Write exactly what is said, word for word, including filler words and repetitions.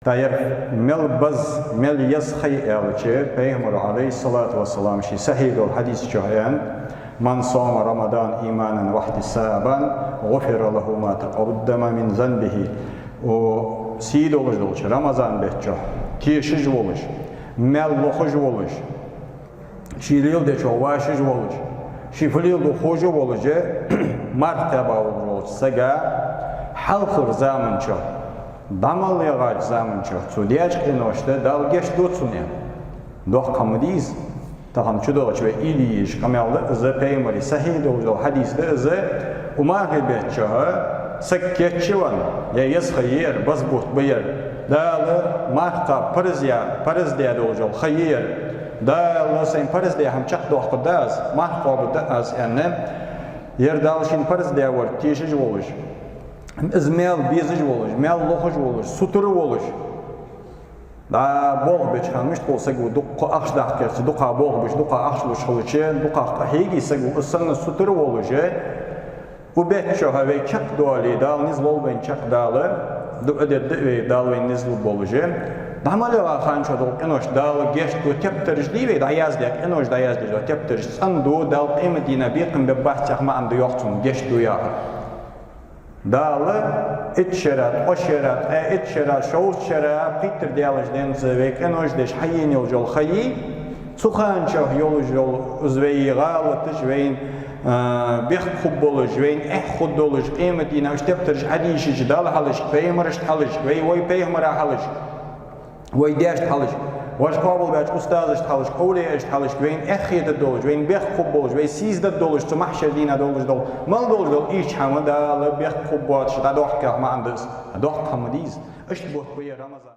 ТӀаккха ер мел беза, мел еза ха я аьлча, Пайхамара, عليه الصلاة والسلام, ший сахьихь долча хьадиса чу аьннад: «من صام رمضان إيمانا واحتسابا غفر له ما تقدم من ذنبه». О, сий долаш долча Рамазан бетта чу тешаш волаш, маьл лохаш волаш, ше леладечох вашаш волаш, ше фу леладу ховш волаш, марха кхаьба волаш волча сага хьалхарча заман чу, дӀа мел ягӀача заман чу цо даьча къиношта Дала гешт ду цунна. Доккха хӀама дий из. Тахан чудоагӀача вай уйла е езаш къамаьл да из, Пайхамара сахьихь долаш дола хьадис да из. Укх мархий бетта чу саг кийчвенна, е еза ха я ер, беза бутт ба ер, Дала марха кхаба парз яь, парз даь долаш дола ха я ер. Дала сайна парз даь хӀама чакхдоаккхаргда аз, марха кхоабаргда аз аьнна, ер Дала шийна парз даь вар тешаш волаш, из маьл безаш волаш, маьл лохаш волаш, сутара волаш. ДӀа болх беча хана мишта хул саго, дукха ахча даккхарца, дукха болх беш, дукха ахча луш хилча, дукха къахьегий саго, из санна сутара волаш, укх бетта чу вай чакхдоале, Дала низ лолба вайна чакхдала, дуӀа дергда вай, Дала вайна низ лургболаш. ДӀа мел ягӀача хана чу дола къинош Дала гешт ду, тептараш дий вай дӀаяздаь, къинош дӀаяздеш дола тептараш цӀена ду, Дала къематдийнахьа бекхам бергбац яха маӀан да йоах цун, гешт ду яхар. Дала итт шера, ткъо шера, ткъаь итт шера, шовзткъа шера пхийттара даьлча денз вай къинош деш хьаена йолаш йола ха я, цу хана чу йолаш йола из вай гӀалаташ, вайна, а, бехк хургболаш, вайна эхь хургдолаш, къематдийнахьа уж тептараш хьадийшача Далла хьалхашка, пайхамарашта хьалхашка, вай, вай пайхамара хьалхашка, вай даьшта хьалхашка, вайх къоабалбаьча устазашта хьалхашка, овлияашта хьалхашка, вайна эхь хетаргдолаш, вайна бехк хургболаш, вай сийсаздаргдолаш, цу махьшара дийнахьа долаш дола, мел долаш дола ийрча хӀама Дала бехк хургбоацаш дӀадоаккхаргда яха маӀан да из. Доккха хӀама дий из. Иштта бутт ба ер Рамазан.